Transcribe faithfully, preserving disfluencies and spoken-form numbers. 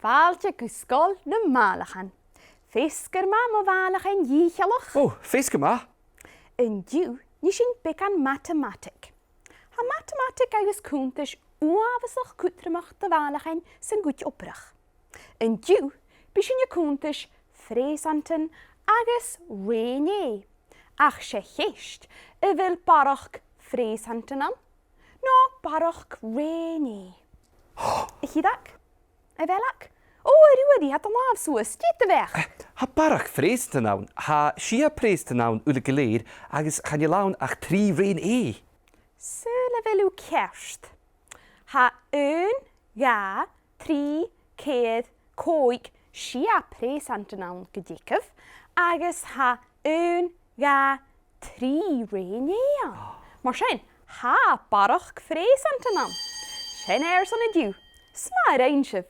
Fàilte gu Sgoil nam Màileachan. Feasgar math, mo mhàileachain dhìcheallach. Ò, feasgar math. An-diugh, nì sinn beagan matamataig. Tha matamataig agus cunntais uabhasach cudromach do mhàileachain san cuid obrach. An-diugh, bidh sinn a' cunntais phreussantan agus rèin-fhèidh. Ach 's e a' cheist, a bheil barrachd phreussantan ann, no barrachd rèin-fhèidh? A' chiad fhear, a bheil fhios? Ò, a Ruairidh, tha do làmh suas, dè do bheachd? Tha barrachd phreussantan ann, tha sia preussantan ann uile gu lèir, agus chan eil ann ach trì rèin-fhèidh. Saoil a bheil thu ceart. Tha aon, dhà, trì, ceithir, còig, sia preussantan ann gu dearbh, agus tha aon, dhà, trì rèin-fhèidh ann. Mar sin, tha barrachd phreussantan ann. Sin e airson an-diugh. 'S math a rinn sibh.